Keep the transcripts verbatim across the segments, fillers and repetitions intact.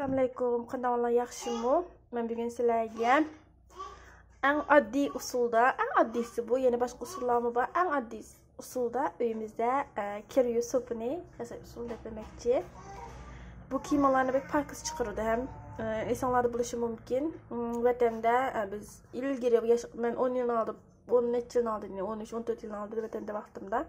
ئەسسالامۇئەلەيكۇم، قانداق ئەھۋالىڭلار، ياخشىمۇ؟ مەن بۈگۈن سىلەرگە ئەڭ ئاددىي ئۇسۇلدا، ئەڭ ئاددىيسى بۇ، يەنە باشقا ئۇسۇللارمۇ بار، ئەڭ ئاددىي ئۇسۇلدا ئۆيىمىزدە، ئە، كىر يۇيۇش سوپۇنى ياساش ئۇسۇلىنى دەپ بەرمەكچى. بۇ كىيىملارنى بەك پاكىز چىقىرىدۇ ھەم، ئە، ئېسىڭلاردا بولۇشى مۇمكىن. ئىم، ۋەتەندە، ئە، بىز ئىلگىرى ياش-، مەن ئون يىلنىڭ ئالدى، ئون نەچچە يىلنىڭ ئالدى، ئون ئۈچ، ئون تۆت يىلنىڭ ئالدىدا ۋەتەندە ۋاقتىمدا،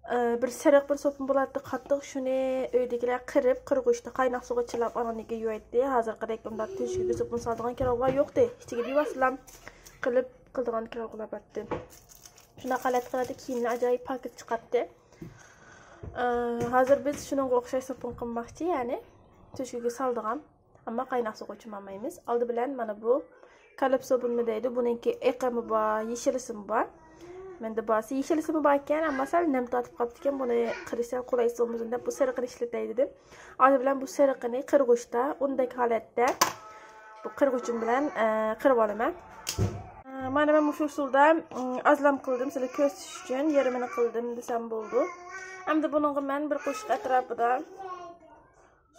ئە، بىر سېرىق بىر سوپۇن بولاتتى، قاتتىق، شۇنى ئۆيدىكىلەر قىرىپ، قىرغۇچتا قايناق سۇغا چىلاپ، ئاندىن كېيىن يۇياتتى. ھازىرقىدەك ئۇنداق تۆشۈككە سوپۇن سالىدىغان كىرئالغۇلار يوقتى. ئىچىگە دېۋاسىلام قىلىپ قىلىدىغان كىرئالغۇلار بارتتى. شۇنداق ھالەتتە قىلاتتى، كىيىملەر ئاجايىپ پاكىز چىقاتتى. ئە، ھازىر بىز شۇنىڭغا ئوخشاش سوپۇن قىلماقچى، يەنى تۆشۈككە سالىدىغان. ئەمما قايناق سۇغا چىمالمايمىز. ئالدى بىلەن مانا بۇ كالىپسو بۇنىمۇ دەيدۇ. بۇنىڭكى ئېقىمۇ بار، يېشىلىسىمۇ بار. مەندە بارسى يېشىلىسىمۇ بار ئىكەن، ئەمما سەل نەم تارتىپ قاپتىكەن، بۇنى قىرىش سەل قولايسىز بولمىسۇن دەپ بۇ سېرىقىنى ئىشلىتەي دېدىم. ئالدى بىلەن بۇ سېرىقىنى قىرغۇچتا ئۇندەك ھالەتتە بۇ قىرغۇچۇم بىلەن، ئە، قىرىپ ئالىمەن. ئە، مانا مەن مۇشۇ ئۇسۇلدا، ئىم، ئازلام قىلدىم، سىلەرگە كۆرسىتىش ئۈچۈن يېرىمىنى قىلدىم دېسەم بولىدۇ. ئەمدى بۇنىڭغا مەن بىر قوشۇق ئەتراپىدا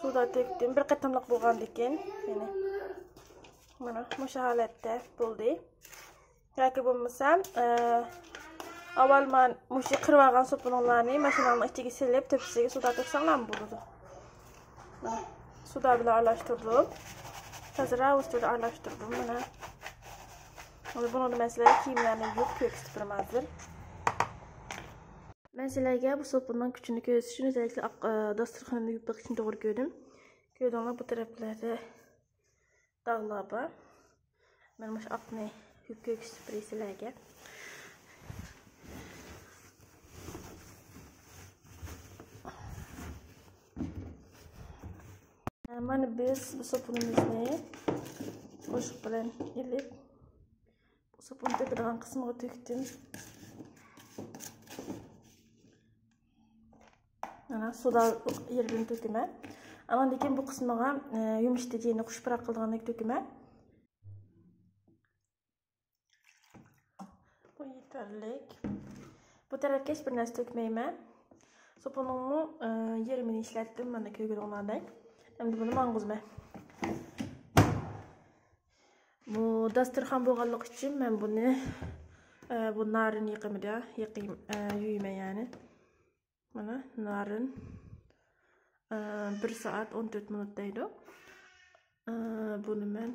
سۇدا تۆكتۈم. بىر قېتىملىق بولغاندىكىن، يەنى مانا مۇشۇ ھالەتتە بولدى. ياكى بولمىسا، ئە، ئاۋۋال مەن مۇشۇ قىرىۋالغان سوپۇنۇڭلارنى ماشىناڭنىڭ ئىچىگە سېلىپ، تۆپىسىگە سۇدا تۆكسەڭلارمۇ بولىدۇ. مانا، سۇدا بىلەن ئارىلاشتۇردۇم. تازىراق ئۇسۇلدا ئارىلاشتۇردۇم، مانا. ئەمدى بۇنىڭدا مەن سىلەرگە كىيىملەرنى يۇيۇپ كۆرسىتىپ بېرىمەن ھازىر. مەن سىلەرگە بۇ سوپۇننىڭ كۈچىنى كۆرسىتىش ئۈچۈن ئۆزەللىكلى ئاق، ئە، داستىخىنىمنى يۇيۇپ بېقىشنى توغرا كۆردۈم. كۆردۈڭلار، بۇ تەرەپلەردە داغلار بار. مەن مۇشۇ ئاقنى يۇيۇپ كۆرسىتىپ بېرەي سىلەرگە. مانا بىز بۇ سوپۇنىمىزنى قوشۇق بىلەن ئېلىپ، سوپۇن تۆكىدىغان قىسمىغا تۆكتۈم. مانا سۇدا يېرىدىن تۆكىمەن. ئاندىن كېيىن بۇ قىسمىغا، ئە، يۇمشىتىجىنى خۇش پۇراق قىلىدىغاندەك تۆكىمەن. بۇ يېتەرلىك. بۇ تەرەپكە ھېچ بىر نەرسە تۆكمەيمەن. سوپۇننىڭمۇ، ئە، يېرىمىنى ئىشلەتتىم، مانا كۆرگىنىڭلاردەك. ئەمدى بۇنى ماڭغۇزىمەن. بۇ داستۇرخان بولغانلىقى ئۈچۈن مەن بۇنى، ئە، بۇ نارىن يېقىمىدا يېقىم-، ئە، يۇيىمەن يەنى. مانا نارىن، ئە، بىر سائەت ئون تۆت مىنۇت دەيدۇ. ئە، بۇنى مەن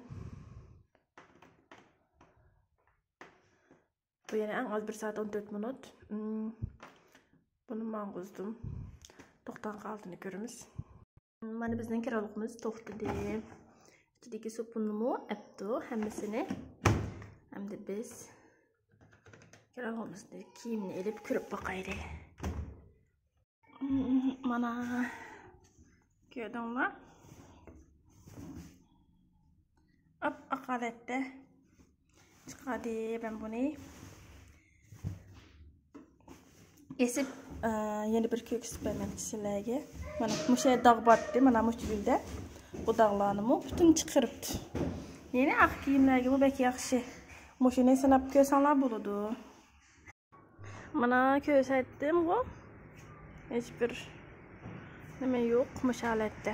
بۇ يەنە ئەڭ ئاز بىر سائەت ئون تۆت مىنۇت. ئىم، بۇنى ماڭغۇزدۇم. توختاڭ قالدىنى كۆرىمىز. مانا بىزنىڭ كىرئالغۇمىز توختىدى. ئىچىدىكى سوپۇننىمۇ ئەپتۇ ھەممىسىنى. ئەمدى بىز كىرئالغۇمىزنى كىيىمنى ئېلىپ كۆرۈپ باقايلى. مانا، كۆردۈڭلار؟ ئاپئاق ھالەتتە چىقاردى. مەن بۇنى ئېسىپ، ئە، يەنە بىر كۆرسىتىپ بەرمەكچى سىلەرگە. مانا، مۇشۇ يەردە داغ بارتتى، مانا مۇشۇ يەردە. بۇ داغلارنىمۇ پۈتۈن چىقىرىپتۇ. يەنى ئاق كىيىملەرگىمۇ بەك ياخشى. مۇشۇنى سىناپ كۆرسەڭلار بولىدۇ. مانا كۆرسەتتىمغۇ. ھېچبىر نېمە يوق مۇشۇ ھالەتتە.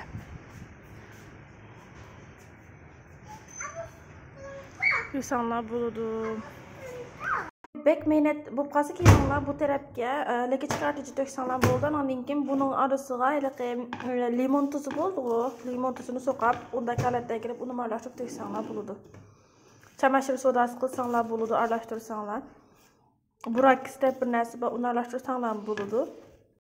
يۇساڭلار بولىدۇ. بەك مەينەت بولۇپ قالسا كىيىڭلار بۇ تەرەپكە، ئە، لەكچە چىقارتىجى تۆكسەڭلار بولىدۇ. ئاندىن كېيىن بۇنىڭ ئارىسىغا ھېلىقى، ئە، لىمون تۇزى بولىدىغۇ، لىمون تۇزىنى سوقاپ، ئۇنداق ھالەتتە كىرىپ ئۇنى ئارىلاشتۇرۇپ تۆكسەڭلار بولىدۇ. چاماشىر سوداسى قىلساڭلار بولىدۇ، ئارىلاشتۇرساڭلار. بۇراكىس دەپ بىر نەرسە بار، ئۇنى ئارىلاشتۇرساڭلارمۇ بولىدۇ.